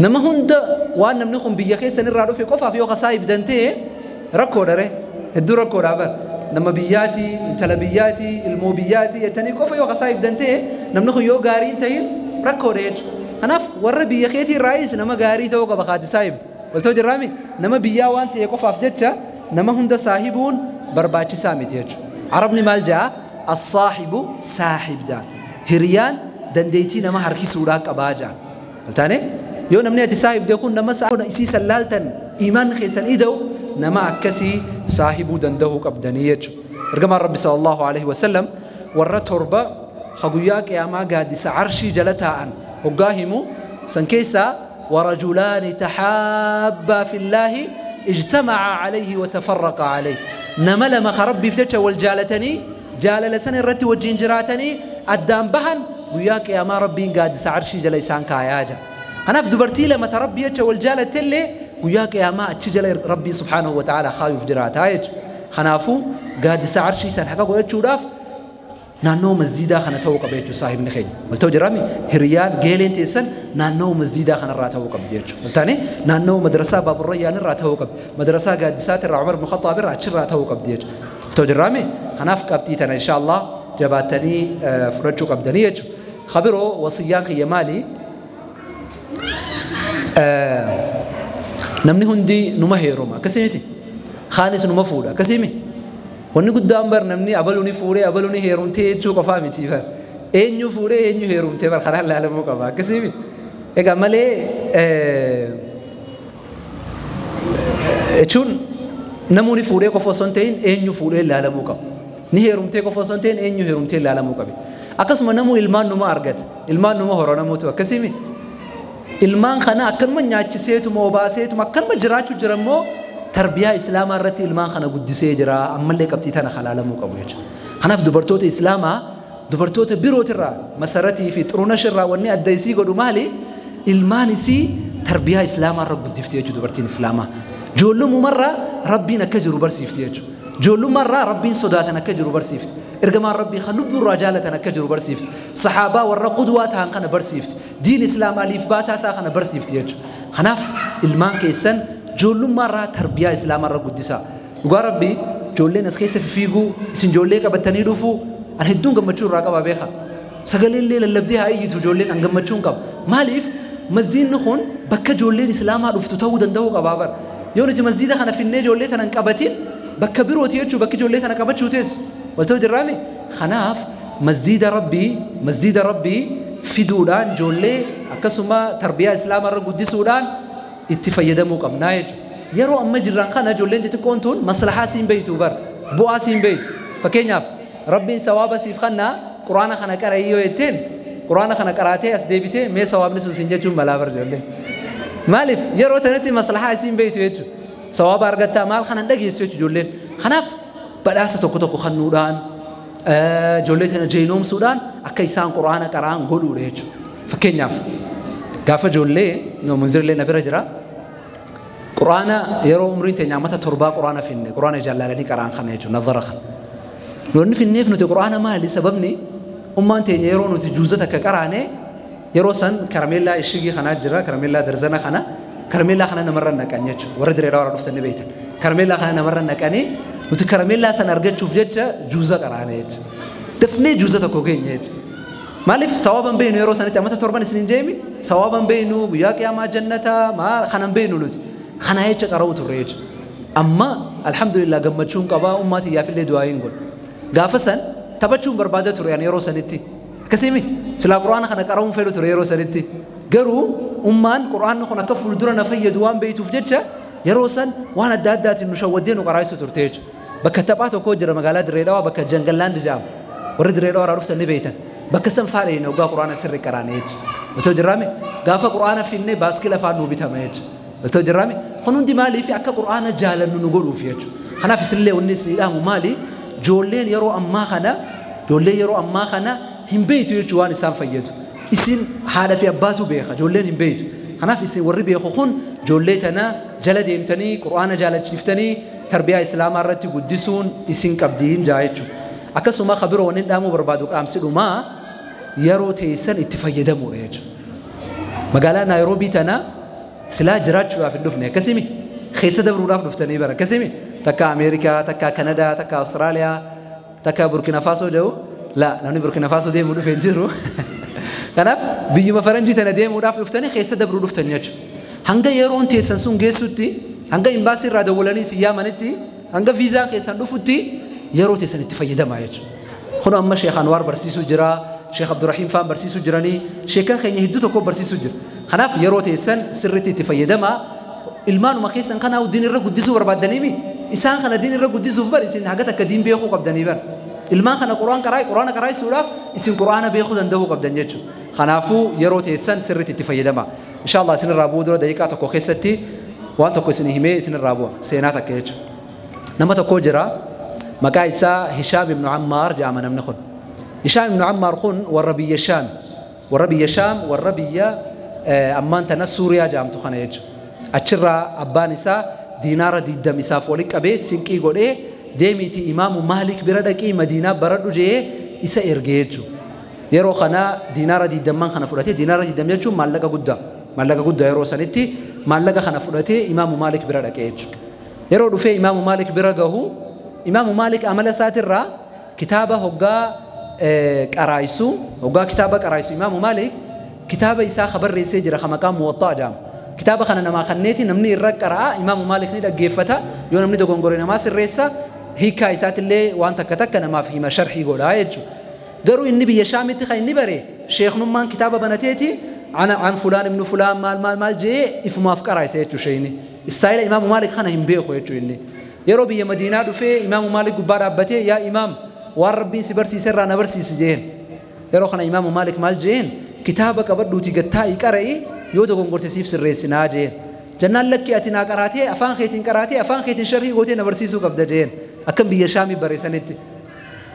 Nama hunda waan namni kun biyya keessan irraa dhufe qofaaf yoo kasaa ibdan ta'e rakkoo dha ree hedduu rakkoodhaa bar. nama biyyaatii intala biyyaatii ilmoo biyyaatii jettanii qofa yoo saahibdan ta'e namni kun yoo gaarii hin ta'in rakkoodha jechuudha. Kanaaf warra biyya keetii irraayis nama gaarii ta'uu qaba kaati saahib. Waltoo jirraami nama biyyaa waan ta'e qofaaf jecha nama hunda saahibuun barbaachisaa miti jechuudha. Arabni maal jedha? As-saahibu saahib jedha. Hiriyaan dandeettii nama harkisuudhaa qabaa jedha. Waltaane yoo namni ati saahibde kun nama isii sallaaltan iimaan keessan ida'u nama akkasii saahibuu danda'uu qabdanii jechuudha. Ergamaan Rabbi sallallahu alaihi wasallam warra torba guyyaa qiyaamaa gaaddisa arshii jala taa'an hoggaa himu san keessaa warajulaani taxaabbaa fillaahi ijtamacaa calayhi watafarraqa calayhi. Nama lama ka Rabbiif jecha wal jaalatanii jaalala sana irratti wajjin jiraatanii addaan bahan guyyaa qiyaamaa Rabbiin gaaddisa arshii jala isaan kaayaa jira. Kanaaf dubartii lama ta Rabbi jecha wal jaalattellee guyyaa qiyaamaa achi jala Rabbii subhaanahu wa ta'ala kaayuuf jiraataa jechuudha. Kanaafuu gaaddisa arshii san haqa godhachuudhaaf naannoo masjiidaa kana ta'uu qaba jechuudha saahibni keenya. Walta'u jiraami hiriyaan geeleen teessan naannoo masjiidaa kanarraa ta'uu qabdi jechuudha. Waltaane naannoo madrasaa Baaburrayyaan irraa ta'uu qabdi. Madrasaa Gaaddisaati irraa Umar ibn Khattaab irraa achirraa ta'uu qabdi jechuudha. Walta'u jiraami kanaaf qabxii tana inshaallah jabaatanii fudhachuu qabdanii jechuudha. Khabiroo wasiyyaan kiyya maali? Namni hundi numa heeruma akkasii miti. Kaanis numa fuudha akkasii miti. Wanni guddaan bar namni abaluu ni fuudhee abaluu ni heerumtee jechuu qofaa miti bar. Eenyu fuudhee eenyu heerumtee bar karaan laalamuu qaba akkasii miti. Egaa malee jechuun namoonni fuudhee qofa osoo hin ta'in eenyu fuudhee laalamuu qaba. Ni heerumtee qofa osoo hin ta'in eenyu heerumtee laalamuu qabi. Akkasuma namuu ilmaan numa argata. Ilmaan numa hora namoota akkasii miti. Ilmaan kana akkanuma nyaachiseetuma obaaseetuma akkanuma jiraachuu jira immoo tarbiyaa islaamaa irratti ilmaan kana guddisee jira ammallee qabxii tana halaalamuu qabu jechuudha. Kanaaf dubartoota islaamaa dubartoota birootirraa masaratii fi xurunash irraa wanni adda isii godhu maali? Ilmaan isii tarbiyaa islaamaa irra guddifti jechuudha dubartiin islaamaa. Ijoollummarraa Rabbiin akka jiru barsiifti jechuudha. Ijoollummarraa Rabbiin sodaatan akka jiru barsiifti. Ergamaan Rabbii kan lubbuurraa jaalatan akka jiru barsiifti. Saxaabaa warra qudwaa ta'an kana barsiifti. Diin islaamaa liif baataa ta'an kana barsiifti jechuudha. Kanaaf ilmaan keessan ijoollummaarraa tarbiyaa islaamaa irra guddisaa. Dhugaa Rabbii ijoolleen as keessa fiiguu isin ijoollee qabatanii dhufuu an hedduun gammachuu irraa qaba beeka. Sagaleellee lallabdee haa iyyitu ijoolleen an gammachuun qaba. Maaliif masjiidni kun bakka ijoolleen islaamaa dhuftu ta'uu danda'uu qabaa bara. Yoo nuti masjiida kana finnee ijoollee tana hin qabatin bakka birooti jechuu bakki ijoollee tana qabachuu teessu. Walta'u jirraami? Kanaaf masjiida Rabbii fiduudhaan ijoollee akkasuma tarbiyaa islaamaa irra guddisuudhaan itti fayyadamuu qabnaa jechuudha. Yeroo amma jirran kana ijoolleen xixiqqoon tun maslahaa siin beeytu bar bu'aa siin beeytu. Fakkeenyaaf Rabbiin sawaaba siif kannaa quraana kana qara'ii yoo jetteen quraana kana qaraatee as deebitee mee sawaabni sun siin jechuun balaa bar ijoolleen. Maaliif yeroo tanatti maslahaa siin beeytu jechuudha. Sawaaba argattaa maal kana hin dhageessu jechuudha ijoolleen. Kanaaf badhaasa tokko tokko kennuudhaan ijoollee tana jeynoomsuudhaan akka isaan quraana qara'an godhuudha jechuudha. Fakkeenyaaf gaafa ijoollee munzirillee na bira jira. Quraana yeroo umriin teenya amata 7 quraana finne quraana jaallalanii qara'an kana jechuudha nazara kana. Loonni finneef nuti quraana maali sababni ummaan teenya yeroo nuti juuza takka qaraane yeroo san karameellaa ishigii kanaa jira karameellaa darzana kana karameellaa kana namarra naqan jechuudha warra direeraa warra dhuftan ni beektan karameellaa kana namarra naqanii nuti karameellaa san argachuuf jecha juuza qaraane jechuudha. Dafnee juuza tokko geenye jechuudha. Maaliif sawaaban beeynu yeroo sanitti amata 7 isin hin jeemi sawaaban beeynu guyyaa qiyaamaa jannataa maal kanan beeynu nuti kana jecha qara'u turre jechuudha. Amma alhamdulillah gammachuun qabaa ummaa tiyyaafillee du'aa hin godhu. Gaafa san taphachuun barbaada ture ani yeroo sanitti. Akkasii silaa quraana kana qara'uun fedhu ture yeroo sanitti. Garuu ummaan quraanni kun akka fuuldura na fayyadu waan beeytuuf jecha yeroo san waan adda addaatiin nu shawwaddee nu qaraaysu turte jechuudha. Bakka taphaa tokko jira magaalaa Dirree Dhawaa bakka Jangallaand jedhamu. Warri Dirree Dhawaa irraa dhuftan ni beeytan. Bakka san faadheen hoggaa quraana sirri qaraane jechuudha. Otoo jirraame gaafa quraana finnee baaskila faan nuu bitama jechuudha. Otoo jirraame kun hundi maaliif akka quraana jaalannu nu godhuuf jechuudha. Kanaaf isinillee wanni isin dhaamu maali? Ijoolleen yeroo ammaa kana hin beeytu jechuudha waan isaan fayyadu. Isin haadha fi abbaatu beeka ijoolleen hin beeytu. Kanaaf isin warri beeku kun ijoollee tana jala deemtanii quraana jaalachiiftanii tarbiyaa islaamaa irratti guddisuun isin qabdiin jaa jechuudha. Akkasuma kabiroo wanni dhaamuu barbaadu qaamsi dhumaa yeroo teessan itti fayyadamuudha jechuudha. Magaalaa Naayiroobii tana silaa jiraachuudhaaf hin dhufne akkasimi keessa dabruudhaaf dhuftanii bara akkasimi Takka Ameerikaa, takka Kanadaa, takka Awustiraaliyaa, takka Burkina Faasoo jedhu. Laa, namni Burkina Faasoo deemuu dhufe hin jiru. Kanaaf biyyuma faranjii tana deemuudhaaf dhuftanii keessa dabruu dhuftan jechuudha. Hanga yeroon teessan sun geessutti, hanga imbaasii irraa dawwalanii si yaamanitti, hanga viizaan keessan dhufutti yeroo teessan itti fayyadamaa jechuudha. Kun amma Sheekh Anwaar barsiisuu jira, Sheekh Abdurrahiim faan barsiisuu jiranii, sheekan keenya hedduu tokko barsiisuu jira. Kanaaf yeroo teessan sirriitti itti fayyadamaa. Ilmaanuma keessan kanaa diin irra guddisuu barbaaddaniimi isaan kana diin irra guddisuuf bar isin haga takka diin beekuu qabdanii bar. Ilmaan kana quraana qaraayisuudhaaf isin quraana beekuu danda'uu qabdan jechuudha. Kanaafuu yeroo teessan sirriitti itti fayyadamaa. Inshaallah isinirraa bu'uu dura daqiiqaa tokko keessatti waan tokko isin himee isinirraa bu'a seenaa takka jechuudha. Nama tokko jira maqaa isaa Hishaam ibnu Ammaar jedhama namni kun. Hishaam ibnu Ammaar kun warra biyya Shaam, warra biyya Shaam, warra biyya ammaan tana Suuriyaa jedhamtu kana jechuudha. Achirraa abbaan isaa diinaara 20 isaaf walitti qabee sinqii godhee deemiitii imaamu Maalik bira dhaqii Madiinaa baradhu jedhee isa ergee jechuudha. Yeroo kana diinaara 20 kana fudhatee, diinaara 20 jechuun maallaqa guddaa, maallaqa guddaa yeroo sanitti maallaqa kana fudhatee imaamu Maalik bira dhaqee jechuudha. Yeroo dhufee imaamu Maalik bira gahu, imaamu Maalik amala isaatirraa kitaaba hoggaa qaraayisu, hoggaa kitaaba qaraayisu imaamu Maalik kitaaba isaa barreessee jira kan maqaan Muwaxxaa jedhama. Kitaaba kana namaa kanneeti namni irra qara'a, imaamu Maalik ni dhaggeeffata, yoo namni dogongore namaa sirreessa, hiikaa isaatillee waan takka takka namaaf hima sharhii godhaa jechuudha. Garuu inni biyya Shaamitti kan inni bare sheeknummaan kitaaba banateeti an fulaan ibnu fulaan maal maal maal jee ifumaaf qaraayisa jechuudha sheeyni. Istaayila imaamu Maalik kana hin beeku jechuudha inni. Yeroo biyya Madiinaa dhufee imaamu Maalik gubbaa dhaabbatee yaa imaam waan rabbiin si barsiise irraa na barsiisi jeen. Yeroo kana imaamu Maalik maal jeen kitaaba qabadhuutii gattaa'ii qara'i yoo dogongorte siif sirreessinaa jeen. Jannaan lakki ati naa qaraatee afaan keetiin qaraatee afaan keetiin sharhii gootee na barsiisuu qabda jeen. Akkam biyya Shaamii barreessanitti.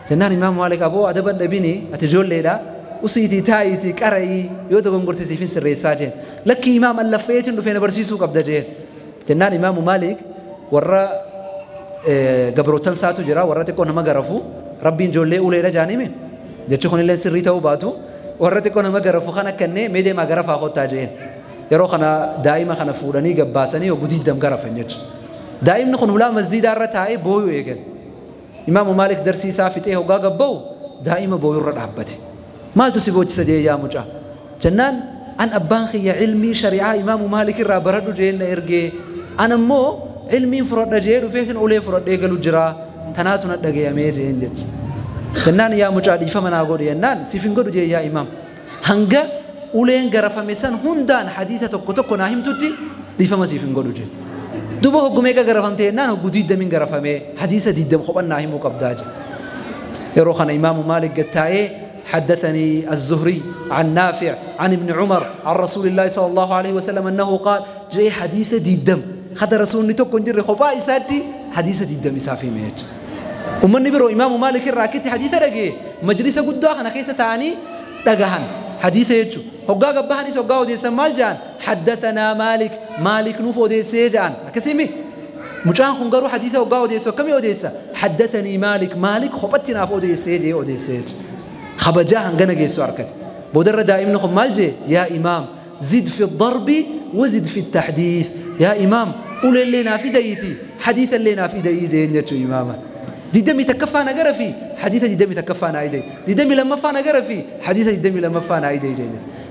Jannaan imaamu Maalik aboo adaban dhabini ati ijoolleedha usiitii taa'iitii qara'ii yoo dogongorte siif hin sirreessaa jeen. Lakki imaam allaffeetiin dhufee na barsiisuu qabda jeen. Jannaan imaamu Maalik warra gabrootan saatu jira warra xiqqoo nama garafu rabbiin ijoollee uleedha jaanime jechi kunillee sirrii ta'uu baatu warra xiqqoo nama garafu kan akkannee mee deemaa garafaa kottaa jeen. Yeroo kana daa'ima kana fuudhanii gabbaasanii hogguu 20 garafan jechuudha. Daa'imni kun hulaa masjiidaa irra taa'ee booyuu eegan. Imaamu Maalik darsii isaa fixee hoggaa gabba'u daa'ima booyurra dhaabbate. Maaltu si boochisa jee yaa mucaa? Jennaan an abbaan kiyya ilmii shari'aa imaamu Maalik irraa baradhu jeen na ergee an ammoo ilmiin fudhadha jee dhufeetiin ulee fudhadhee galu jira tanaatu na dhagayamee jeen jecha. Jennaan yaa mucaa dhiifama naa godhe jennaan siif hin godhu jee yaa imaam. Hanga uleen garafame san hundaan hadiisa tokko tokko naa himtutti dhiifama siif hin godhu jee. Duba hogguu meeqa garafamte jennaan hogguu 20 garafamee hadiisa 20 kophan naa himuu qabdaa jee. Yeroo kana imaamu Maalik gattaa'ee حدثني الزهري عن نافع عن ابن عمر عن رسول الله صلى الله عليه وسلم أنه قال جاء حديث ديدم خد رسول نتوكن جري خبا إساتي حديث ديدم إسافي ميت ومن نبرو إمام مالك الراكتي حديث رجي مجلس قد أنا كيسة تاني دجهن حديث يجو هقا قبهني سقا ودي سمال جان حدثنا مالك مالك نوف ودي سيجان كسيمي مجان خنقرو حديثه هقا ودي سو كم يوديسا حدثني مالك مالك خبتنا فودي سيجي ودي سيج خبجاه هنغنا جيسو أركت بودر دائما نخم مالجي يا إمام زد في الضرب وزد في التحديث يا إمام قول اللي نافي دايتي حديث اللي نافي دايتي ينجتو إماما دي دمي تكفى أنا قرفي حديث دي دمي تكفى أنا أيدي دي دمي لما فانا قرفي حديث دي دمي لما فانا أيدي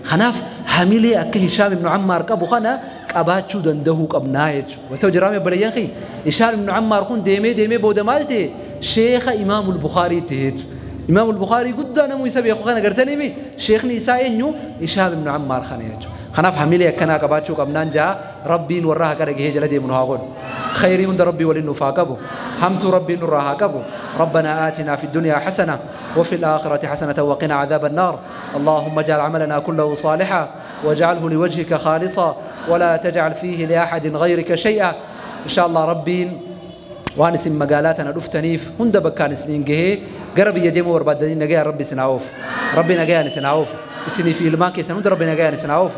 خناف حاملي أكه هشام بن عمار كابو خنا كاباتشو دندهو كابنايج وتو جرامي بليانخي هشام بن عمار خون ديمي ديمي بودا مالتي شيخ إمام البخاري تهج إمام البخاري قد أنا مو يسبي أخو خنا قرتني مي شيخني إساء إنه هشام بن عمار خنيج خناف حاملي أكنا كاباتشو كابنانجا ربي وراها كرجه جلدي من هاقول خيري عند ربي وللنفاقبو حمد ربي نراها كبو ربنا آتنا في الدنيا حسنة وفي الآخرة حسنة وقنا عذاب النار اللهم اجعل عملنا كله صالحا واجعله لوجهك خالصا ولا تجعل فيه لأحد غيرك شيئا إن شاء الله ربي وانس مقالاتنا دفتنيف هند بكان سنين جهه قرب يديمو وربادين نجاه ربي سنعوف ربي نجاه سنعوف سني في الماكي سنود ربي نجاه سنعوف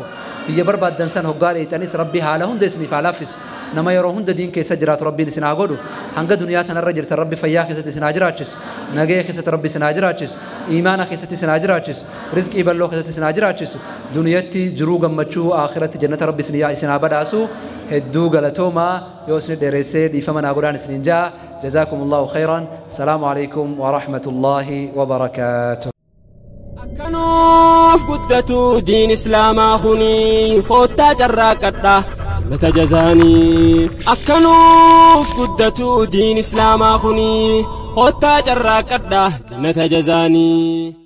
بيا برباد دنسان هقالي تنس ربي حاله هند سني فالافس نما يرو هند دين كيس جرات ربي نسنا غدو هنگا دنيا تن الرجل ربي فيا كيس سنا جراتس نجاه كيس ربي سنا جراتس ايمان كيس سنا جراتس رزق يبلو كيس سنا جراتس دنيتي جرو غمچو اخرت جنة ربي سنا سنا بداسو Hedduu galatoomaa. Yoo isin dheeressee dhiifama naa godhaan isinin jaa. Jazaakumullahu khayran. Salaamu alaikum wa rahmatullahi wa barakaatuh. Akkanuuf guddatu diin islaamaa kuni, koottaa carraaqadha jannata jazaanii. Akkanuuf guddatu diin islaamaa kuni, koottaa carraaqadha jannata jazaanii.